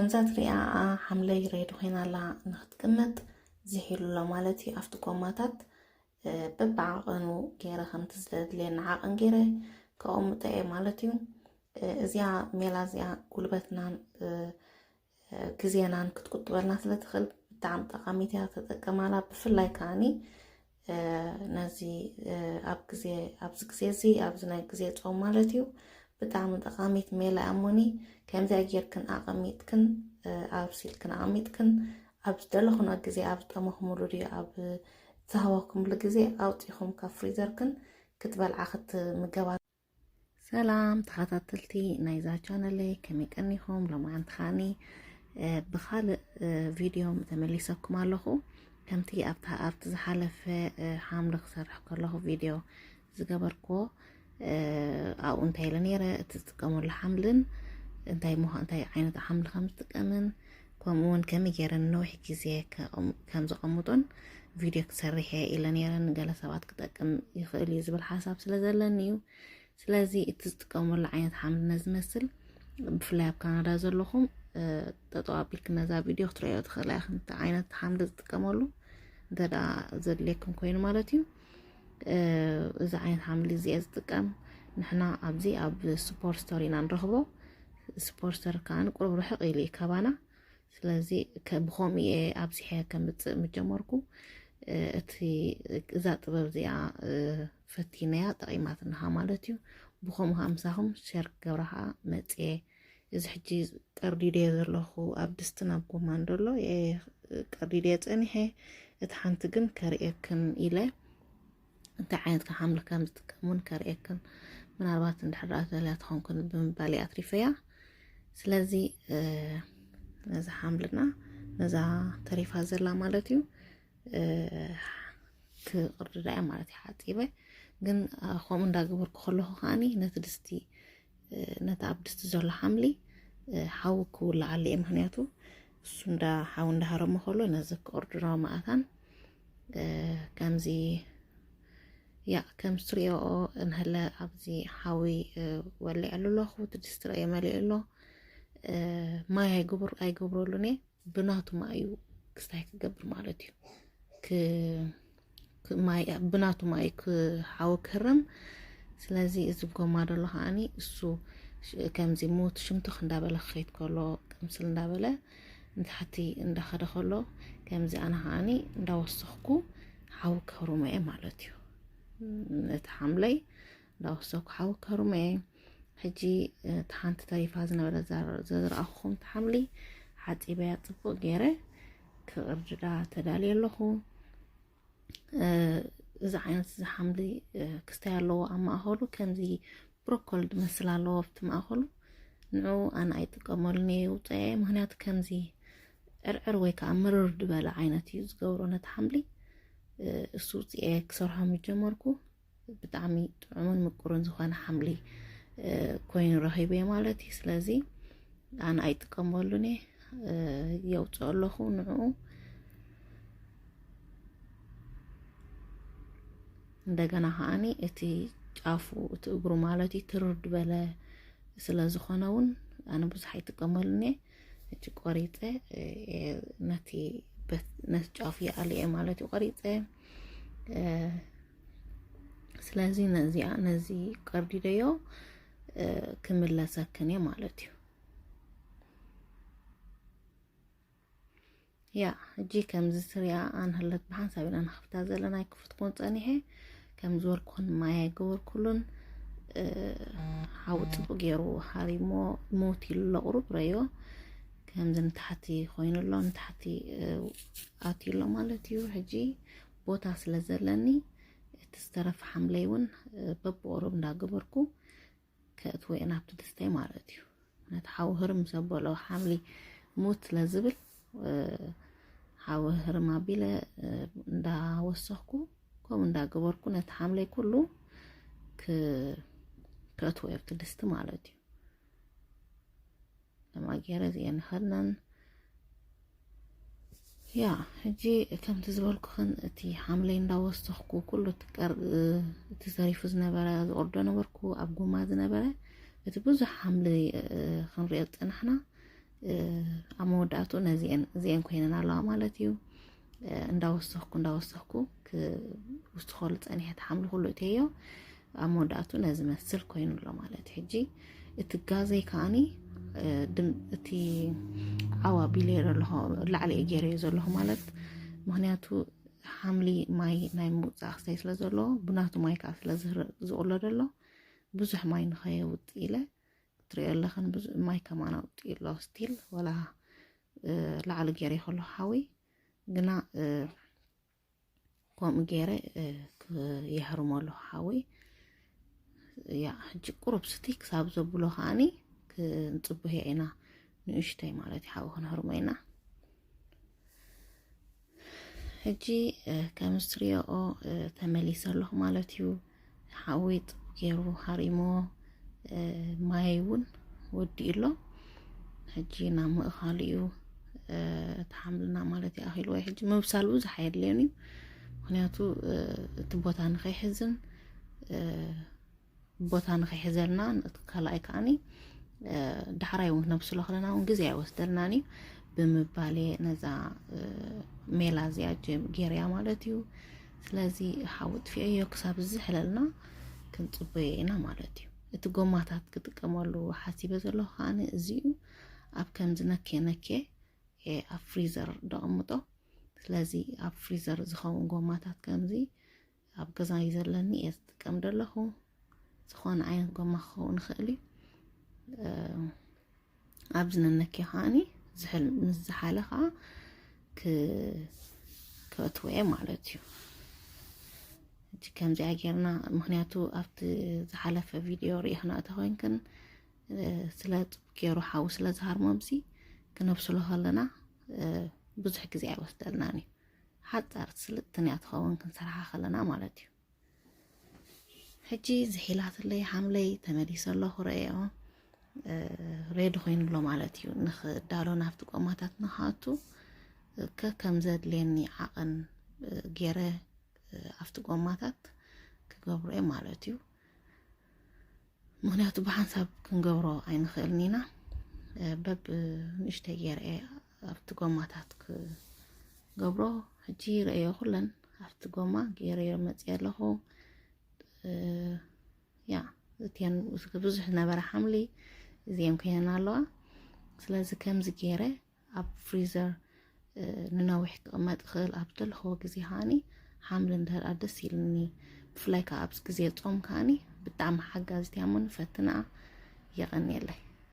እዛ ትሪኣ ሓምለይ ሬድ ኮይና ኣላ ንክትቅመጥ ዝሒሉ ኣሎ ማለት እዩ። ኣብቲ ጎማታት በብዓቐኑ ገይረ ከምቲ ዝደድልየኒ ዓቐን ገይረ ከቐምጦ እየ ማለት እዩ። እዚኣ ሜላ እዚኣ ጉልበትናን ግዜናን ክትቁጥበልና ስለ ትኽእል ብጣዕሚ ጠቃሚት እያ፣ ተጠቀማላ። ብፍላይ ከዓኒ ነዚ ኣብ ግዜ ኣብዚ ግዜ እዚ ኣብዚ ናይ ግዜ ጾም ማለት እዩ ብጣዕሚ ጠቃሚት ሜላ እያ። እሞኒ ከምዚኣ ጌርክን ኣቐሚጥክን ኣብሲልክን ኣቐሚጥክን ኣብ ዝደለኹና ግዜ ኣብ ዝጠመኹምሉ ድዩ ኣብ ዝሃወኩምሉ ግዜ ኣውፂኹም ካብ ፍሪዘርክን ክትበልዓ ክትምገባ። ሰላም ተኸታተልቲ ናይዛ ቻነለይ፣ ከመይ ቀኒኹም? ሎማዓንቲ ከዓኒ ብኻልእ ቪድዮ ተመሊሰኩም ኣለኹ። ከምቲ ኣብታ ኣብቲ ዝሓለፈ ሓምሊ ክሰርሕ ከለኹ ቪድዮ ዝገበርኩዎ ኣብኡ እንታይ ኢለ ነይረ፣ እቲ ዝጥቀመሉ ሓምልን እንታይ ምዃ እንታይ ዓይነት ሓምሊ ከም ዝጥቀምን ከምኡ እውን ከመይ ገይረ ንነዊሕ ግዜ ከም ዘቐምጦን ቪድዮ ክሰርሕ እየ ኢለ ነይረ። ንገለ ሰባት ክጠቅም ይኽእል እዩ ዝብል ሓሳብ ስለ ዘለኒ እዩ። ስለዚ እቲ ዝጥቀመሉ ዓይነት ሓምሊ ነዚ መስል ብፍላይ ኣብ ካናዳ ዘለኹም ጠጠው ኣቢልክ ነዛ ቪድዮ ክትርእዮ ትኽእላ ኢኽን። እቲ ዓይነት ሓምሊ ዝጥቀመሉ እንተ ደኣ ዘድልየኩም ኮይኑ ማለት እዩ። እዚ ዓይነት ሓምሊ እዚ እየ ዝጥቀም። ንሕና ኣብዚ ኣብ ስፖር ስቶር ኢና ንረኽቦ። ስፖር ስቶር ከዓኒ ቁሩብ ርሕቕ ኢሉ እዩ ካባና። ስለዚ ከ-፣ ብኸምኡ እየ ኣብዚሐ ከምፅእ ምጀመርኩ። እቲ፣ እዛ ጥበብ እዚኣ ፈቲነያ ጠቒማትናሃ ማለት እዩ። ብኸምኡ ከዓ ምሳኹም ሸር ክገብራ ከዓ መፅየ። እዚ ሕጂ ቀርዲደዮ ዘለኹ ኣብ ድስትን ኣብ ጎማን ዘሎ እየ ቀርዲደዮ ፀኒሐ። እቲ ሓንቲ ግን ከርእየክን ኢለ እንታይ ዓይነት ሓምሊ ከም ዝጥቀም እውን ከርእየክን፣ ምናልባት እንድሕር ደኣ ተልያ ትኾንክን ብምባል እየ ኣትሪፈያ። ስለዚ ነዛ ሓምልና ነዛ ተሪፋ ዘላ ማለት እዩ ክቕርዳ እያ ማለት እዩ ሓፂበ። ግን ከምኡ እንዳገበርኩ ከለኹ ከዓኒ ነቲ ድስቲ ነቲ ኣብ ድስቲ ዘሎ ሓምሊ ሓዊ ክውልዓሉ እየ። ምክንያቱ እሱ እንዳ ሓዊ እንዳሃረሞ ከሎ ነዚ ክቕርድሮ መኣታን ከምዚ ያ ከም ትሪኦ እንሀለ ኣብዚ ሓዊ ወሊዐሉ ኣለኹ። እቲ ድስቲ ርእየ መሊኡ ኣሎ። ማይ ኣይግብር ኣይገብረሉን እየ። ብናቱ ማይ እዩ ክስታይ ክገብር ማለት እዩ። ክ-፣ ክ-፣ ማይ፣ ብናቱ ማይ ክሓዊ ክህርም። ስለዚ እዚ ጎማ ደሎ ከዓኒ እሱ ሽ-፣ ከምዚ ሙት ሽምትኽ እንዳበለ ክኸይድ ከሎ ቅምስል እንዳበለ ንታሕቲ እንዳኸደ ከሎ ከምዚ ኣነ ከዓኒ እንዳወሰኽኩ ሓዊ ከህርሞ እየ ማለት እዩ። ነቲ ሓምለይ እንዳወሰኽኩ ሓዊ ከህርሞ እየ። ሕጂ እቲ ሓንቲ ተሪፋ ዝነበረ ዘር-፣ ዘዝረኣኹኹም ሓምሊ ሓፂበያ ፅቡቅ ገይረ ክቕርድዳ ተዳልየ ኣለኹ። እዚ ዓይነት እዚ ሓምሊ ክስታይ ኣለዎ። ኣብ ማእኸሉ ከምዚ ብሮኮል ዝመስል ኣለዎ ኣብቲ ማእኸሉ። ንዑ ኣነ ኣይጥቀመሉን እየ፣ ይውፀአ እየ። ምክንያቱ ከምዚ ዕርዕር ወይ ከዓ ምርር ዝበለ ዓይነት እዩ ዝገብሮ ነቲ ሓምሊ። እሱ ውፅአ ክሰርሖ ምጀመርኩ። ብጣዕሚ ጥዑምን ምቁርን ዝኾነ ሓምሊ ኮይኑ ረኺበ ማለት እዩ። ስለዚ ኣነ ኣይጥቀመሉን እየ፣ የውፅኦ ኣለኹ ንዕኡ። እንደገና ከዓኒ እቲ ጫፉ፣ እቲ እግሩ ማለት እዩ ትርር ዝበለ ስለ ዝኾነ እውን ኣነ ብዙሕ ኣይጥቀመሉን እየ። ሕጂ ቆሪፀ ነቲ በት-፣ ነቲ ጫፉ ይኣልየ ማለት እዩ። ቆሪፀ ስለዚ ነዚኣ፣ ነዚ ቀርዲደዮ ክምለሰክን እየ ማለት እዩ። ያ፣ ሕጂ ከምዚ ስሪኣ ኣንህለት ብሓንሳብ ኢና ንኸፍታ ዘለና። ኣይክፍትኩን ጸኒሐ። ከም ዝበልኩን ማይ ኣይገበርኩሉን። ሓዊ ጽቡቅ ገይሩ ሃሪሞ፣ ሞት ኢሉ ኣሎ ቁሩብ ረዮ። ከምዚ ንታሕቲ ኮይኑሎ፣ ንታሕቲ ኣትዩሎ ማለት እዩ። ሕጂ ቦታ ስለ ዘለኒ፣ እቲ ዝተረፈ ሓምለይ እውን በብቁሩብ እንዳገበርኩ ከእትዎ እየ ናብቲ ድስተይ ማለት እዩ። ነቲ ሓዊ ህርም ምስ ኣበሎ ሓምሊ ሙት ስለ ዝብል፣ ሓዊ ህርም ኣቢለ እንዳወሰኽኩ፣ ከምኡ እንዳገበርኩ ነቲ ሓምለይ ኩሉ ክ-፣ ከእትዎ እየ ኣብቲ ድስቲ ማለት እዩ። ለማጌረ እዚአን ኸድነን። ያ፣ ሕጂ ከምቲ ዝበልኩኽን እቲ ሓምለይ እንዳወሰኽኩ ኩሉ እቲ ቀር-፣ እቲ ዘሪፉ ዝነበረ ዝቆርዶ ነበርኩ፣ ኣብ ጎማ ዝነበረ እቲ ብዙሕ ሓምሊ ክንሪኦ ዝጸናሕና ኣብ መወዳእቱ ነዚአን እዚአን ኮይነን ኣለዋ ማለት እዩ። እንዳወሰኽኩ እንዳወሰኽኩ ክውስኸሉ ፀኒሐ፣ ተሓምሉ ኩሉ እትዮ ኣብ መወዳእቱ ነዚ መስል ኮይኑ ኣሎ ማለት እዩ። ሕጂ እቲ ጋዘይ ከዓኒ እቲ ዓዋ ቢለዮ ዘለኹ ላዕሊ ገይረዮ ዘለኹ ማለት፣ ምክንያቱ ሓምሊ ማይ ናይ ምውፃእ ክሳይ ስለ ዘለዎ፣ ብናቱ ማይ ከዓ ስለ ዝቕሎ ዘሎ ብዙሕ ማይ ንኸየውጥ ኢለ ክትሪኦ ኣለኽን ማይ ከማን ኣውፅኡ ኣሎ። ስቲል ወላ ላዕሊ ገይረ ከሎ ሓዊ ግና ከምኡ ገይረ ክየህርሞ ኣለኹ ሓዊ። ያ ሕጂ ቁሩብ ስቲ ክሳብ ዘብሎ ከዓኒ ክንፅበዮ ኢና፣ ንእሽተይ ማለት እዩ። ሓዊ ክንህርሞ ኢና። ሕጂ ከም እትሪኦ ተመሊሰ ኣለኹ ማለት እዩ። ሓዊ ጥብ ገይሩ ሃሪሞ፣ ማይ እውን ወዲኡ ኣሎ። ሕጂ ናብ ምእኻሉ እዩ ተሓምልና ማለት እዩ። ኣኺልዎ ሕጂ ምብሳል ብዙሕ ኣየድልዮን እዩ። ምክንያቱ እቲ ቦታ ንኸይሕዝን ቦታ ንኸይሕዘልና፣ እቲ ካልኣይ ከዓኒ ዳሕራይ እውን ክነብስሎ ከለና እውን ግዜ ኣይወስደልናን እዩ። ብምባል እየ ነዛ ሜላ እዚኣ ገይረያ ማለት እዩ። ስለዚ ሓዊ ጥፊአዮ ክሳብ ዝሕለልና ክንፅበዮ ኢና ማለት እዩ። እቲ ጎማታት ክጥቀመሉ ሓሲበ ዘለኹ ከዓኒ እዚኡ ኣብ ከምዚ ነኬ ነኬ ኣብ ፍሪዘር ደቐምጦ። ስለዚ ኣብ ፍሪዘር ዝኸውን ጎማታት ከምዚ ኣብ ገዛይ ዘለኒ እየ ዝጥቀም ዘለኹ። ዝኾነ ዓይነት ጎማ ክኸውን ይኽእል እዩ። ኣብዚ ነነኪ ከዓኒ ዝሕል ምስ ዝሓለ ከዓ ክእትወ ማለት እዩ። እቲ ከምዚኣ ጌርና፣ ምክንያቱ ኣብቲ ዝሓለፈ ቪድዮ ርኢኽና እተኮይንክን ስለ ጥብ ገይሩ ሓዊ ስለ ዝሃርሞ ኣብዚ ክነብስሎ ከለና ብዙሕ ግዜ ኣይወስደልናን እዩ። ሓፃር ስልጥን እያ ትኸውን ክንሰርሓ ከለና ማለት እዩ። ሕጂ ዝሒላትለይ ሓምለይ ተመሊሰ ኣለኹ። ረእዮ ሬዲ ኮይኑሎ ማለት እዩ። ንክዳሎ ናብቲ ጎማታት ንክኣቱ ከከም ዘድልየኒ ዓቐን ገይረ ኣብቲ ጎማታት ክገብሮ እየ ማለት እዩ። ምክንያቱ ብሓንሳብ ክንገብሮ ኣይንኽእልን ኢና። በብ ንእሽተይ ገይረ እየ ኣብቲ ጎማታት ክገብሮ። ሕጂ ረእዮ ኩለን ኣብቲ ጎማ ገይረዮ መፅየ ኣለኹ። ያ እቲአን ብዙሕ ነበረ ሓምሊ እዚአን ኮይነን ኣለዋ። ስለዚ ከምዚ ገይረ ኣብ ፍሪዘር ንነዊሕ ክቕመጥ ይኽእል። ኣብ ደለኽዎ ግዜ ከዓኒ ሓምሊ እንድሕር ደስ ኢልኒ፣ ብፍላይ ከዓ ኣብዚ ግዜ ጾም ከዓኒ ብጣዕሚ ሓጋዚት እያ እሞ ንፈትንኣ። የቐንየለይ።